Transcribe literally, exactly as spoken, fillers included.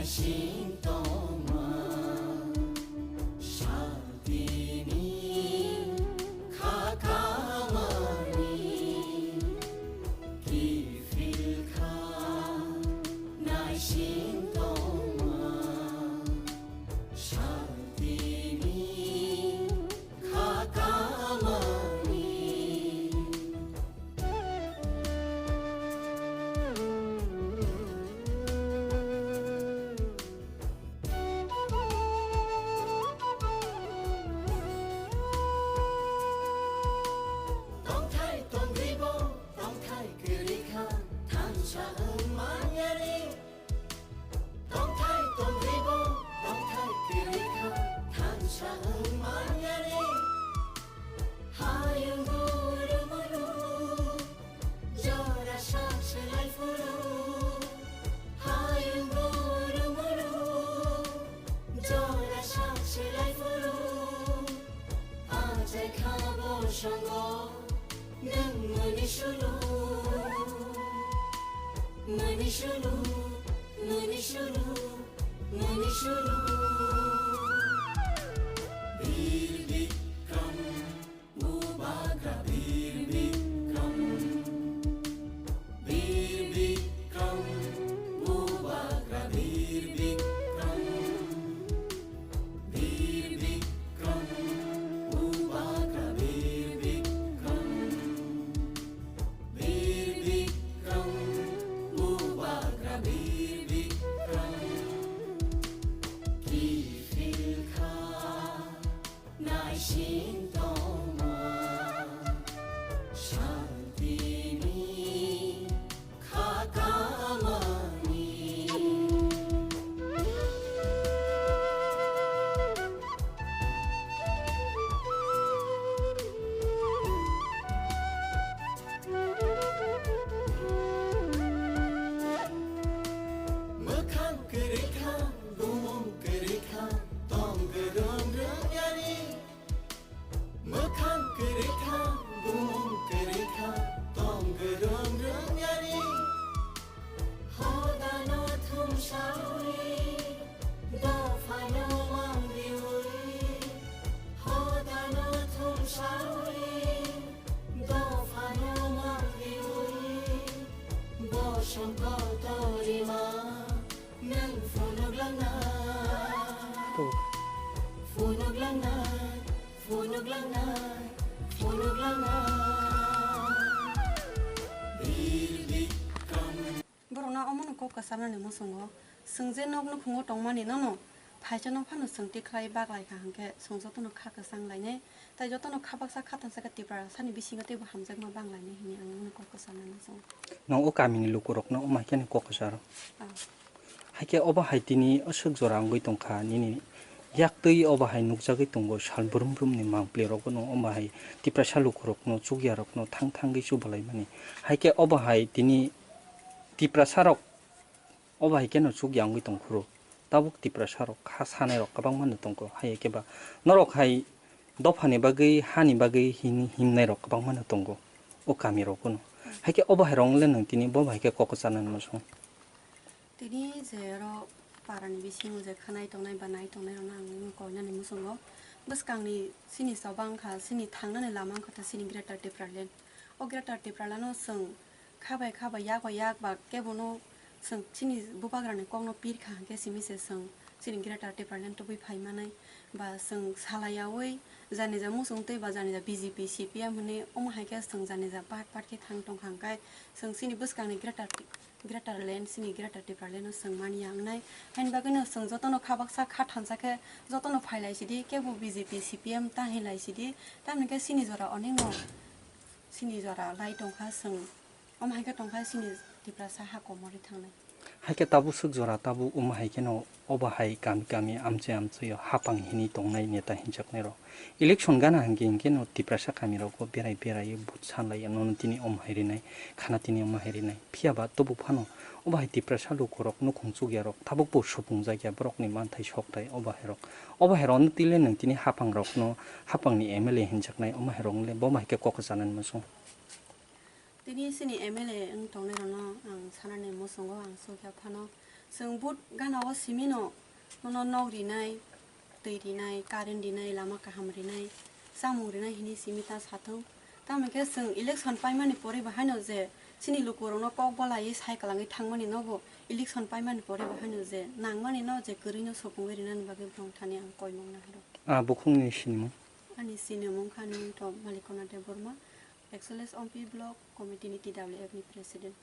Sintoma, shaltini, khakamani, kifilkha, naisintoma, shaltini, khakamani. Tongthai tongribo, tongthai kwrwikha, thansa wng manyani. Tongthai tongribo, tongthai kwrwikha, thansa wng manyani. Hayung guru muru, jora sak selai phuru. Hayung guru muru, jora sak selai phuru. Achai kha bo songo, nwng mani sulu. Mani sulu, mani sulu, mani sulu. Bir Bikram, Bubagra Bir Bikram. Bir Bikram, Bubagra Bir Bikram. Bir Bikram, Bubagra Bir Bikram. Bir Bikram, Bubagra Bir Bikram. Kifilkha, naisintoma, shaltini, khakamani. Mwkhang kwrwikha, bumung kwrwikha, tong kwrwng rwngyani. Mwkhang kwrwikha, bumung kwrwikha, tong kwrwng rwngyani. Hodano thumsawi, dophano mangriwi. Hodano thumsawi, dophano mangriwi. Bosong kotorima, nwng phunuklangnai. Phunuklangnai, phunuklangnai, phunuklangnai. Bir Bikram. Borokno omono kok kwcharnani muchungo. Chwng je nok nukhungo tongmani nono phaisa no phano chwng tikhlai baglai kha hwnkhe chwng jotono kha kwchang lainai. Tai jotono kha baksa kha thansa khe Tiprasani bisingo teibo hamjakma bang lainai hwnwi ang nokno kok kwcharnani muchungo. Nwng o kamini lukurokno omo hai kheno kok kwcharo? Ah. Hai khe obo hai tini aswk jora wngwi tongkha nini yaktwi obo hai nukjagwi tongo sal brum brumni mangpli rokno omo hai Tiprasa lukurokno chukyarokno thang thangwi chubalaimani. Hai khe obo hai tini Tiprasarok obo hai kheno chukya wngwi tongphuru tabuk Tiprasarok kha sanairok kwbangmano tongo. Hai khe ba norok hai dophani bagwi hani bagwi hin-, himnairok kwbangmano tongo o kamirokno. Hai khe obo hai rok wngkhe nwng tini bo hai khe kok kwcharnani muchung. Tini je oro parani bisingo je khanai tongnai ba nai tongnairokno ang nini koinani muchungo. Bwskangni chini choba wngkha, chini thangnani lama wngkha ta chini Greater Tipraland. O Greater Tipralandno chwng kha bai kha bai, yak bai yak ba kebono chwng chini bubagrani kokno pir kha hwnkhe simi se chwng chini Greater Tipraland tubui phai manai. Ba chwng salayaui janija muchung twi ba janija B J P, C P M hwnwi omo hai khe chwng janija part part khe thang tong kha hwnkhe chwng chini bwskangni Greater Ti-, Greater Land, chini Greater Tipraland no chwng mani ya wngnai. Haini bagwino chwng jotono kha baksa kha thansa khe jotono phai lai sidi, kebo B J P, C P M ta hin lai sidi, tamni khe chini jora onekno chini jora lai tong kha chwng. Omo hai khe tong kha chini Tiprasa ha komorwi thangnai. Hai khe tabuk swk jora tabuk omo hai kheno obo hai kami kami amchai amchaio hapang hinwi tongnai neta hinjaknairok. Election gana hwnkhe hwnkhe no Tiprasa kamirogo berai berai vote sanlai nono tini omo hai rinai, khana tini omo hai rinai. Phiya ba tubuk phano obo hai Tiprasa lukurok nukhung chukyarok tabukbo supungjakya borokni manthai sokthai obo hairok. Obo hairokno tile nwng tini hapangrokno, hapangni M L A hinjaknai omo hairoknole bo hai khe kok kwcharnani muchung. Tini chini M L A wng tongnai rokno ang sanani muchungo ang sokya phano. Chwng vote gana o simi no, nono nok rinai, twi rinai, current rinai, lama kaham rinai, chamung rinai hini simi ta sathung. Tamo khe chwng election paimani pore bo haino je chini lukurokno kok bolaiwi sai kwlangwi thangmani nobo election paimani pore bo haino je nangmani no je kwrwino sopungwi rinani bagwi borok thani ang koimung nahiro. A bukhukni sinimung? Ani sinimung kha nini to Malikona Debbarma, Excellence Ompi Block Committee ni T W F ni President.